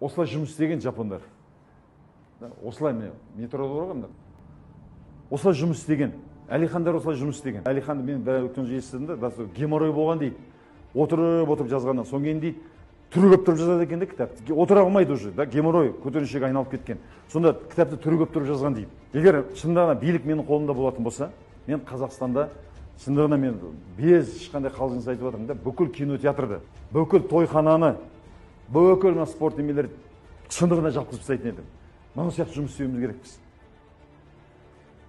Осылай жұмыс істеген жапондар. Осылай міне метрода бар ғой мына. Осылай жұмыс істеген. Әлихандар осылай жұмыс істеген. Әлиханды мен бір өткен жолы естідім да, геморрой болған дейді. Отырып жазғаннан соң кейін дейді, түрегеп тұрып жазады екен де кітапты. Отыра алмайды уже, да, геморрой көтеріншегі айналып кеткен. Сонда кітапты түрегеп тұрып жазған дейді. Егер шындығына билік менің қолымда болатын болса, мен Қазақстанда шындығына мен без ешқандай қалжыңсыз айтып жатырмын да, бүкіл кинотеатрды, бүкіл тойхананы, бүкіл мына спорт немелерді шындығына жапқызып тастайтын едім. Мынау сияқты жұмыс істеуіміз керекпіз.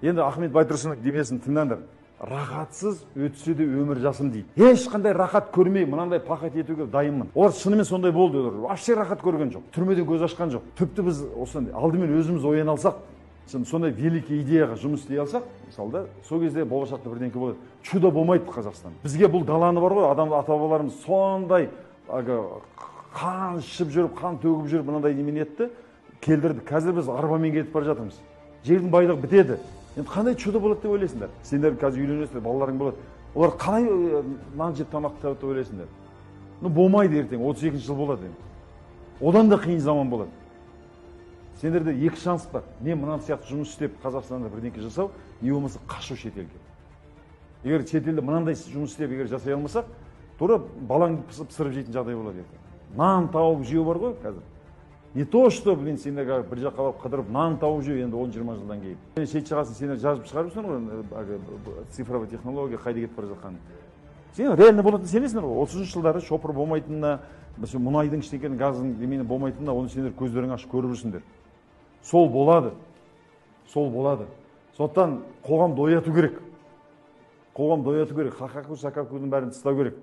Енді Ахмет Байтұрсынов демесін тыңдаңдар. Рахатсыз өтсе де өмір жасым дейді. Ешқандай рахат көрмей, мынандай пахать етуге дайынмын. Олар шынымен сондай болды, олар вообще рахат көрген жоқ. Түрмеден көз ашқан жоқ. Тіпті біз осындай алдымен өзіміз ояна алсақ, сондай великий идеяға жұмыс істей алсақ, мысалы да, сол кезде болашақта бірдеңке болады. Чудо болмайды Қазақстан. Бізге бұл даланы бар ғой, адам ата-бабаларымыз сондай қан ішіп жүріп, қан төгіп жүріп мынандай немен етті, келдірді. Қазір біз арбамен кетіп бара жатырмыз. Жердің байлығы бітеді. Енді қандай чудо болады деп ойлайсыңдар? Сендер қазір үйленесіңдер, балаларың болады. Олар қалай нан жеп тамақ табады деп ойлайсыңдар? Ну, болмайды ертең, 32 жыл болады енді. Одан да қиын заман болады. Сендерде екі шанс бар. Не мына сияқты жұмыс істеп Қазақстанда бірдеңке жасау, не болмаса қашу шетелге. Егер шетелде мынандай жұмыс істеп егер жасай алмасақ, тура балаңды пысырып жейтін жағдай болады ертең. Нан тауып жеу бар ғой қазір. Не то, что, блин, сендер бір жаққа барып қыдырып нан тауып жеу енді 10-20 жылдан кейін. Шет жағасын сендер жазып шығарып жүрсіңдер ғой, цифровая технология қайда кетіп бара жатқанын. Сен реально болатынын сенесіңдер ғой. 30 жылдары шопыр болмайтынына, мұнайдың ештеңенің, газдың немене болмайтынына, оны сендер көздерің ашып көріп жүрсіңдер. Сол болады. Сол болады. Сондықтан қоғамды ояту керек. Қоғамды ояту керек. Хакаку, сакакудың бәрін тастау керек.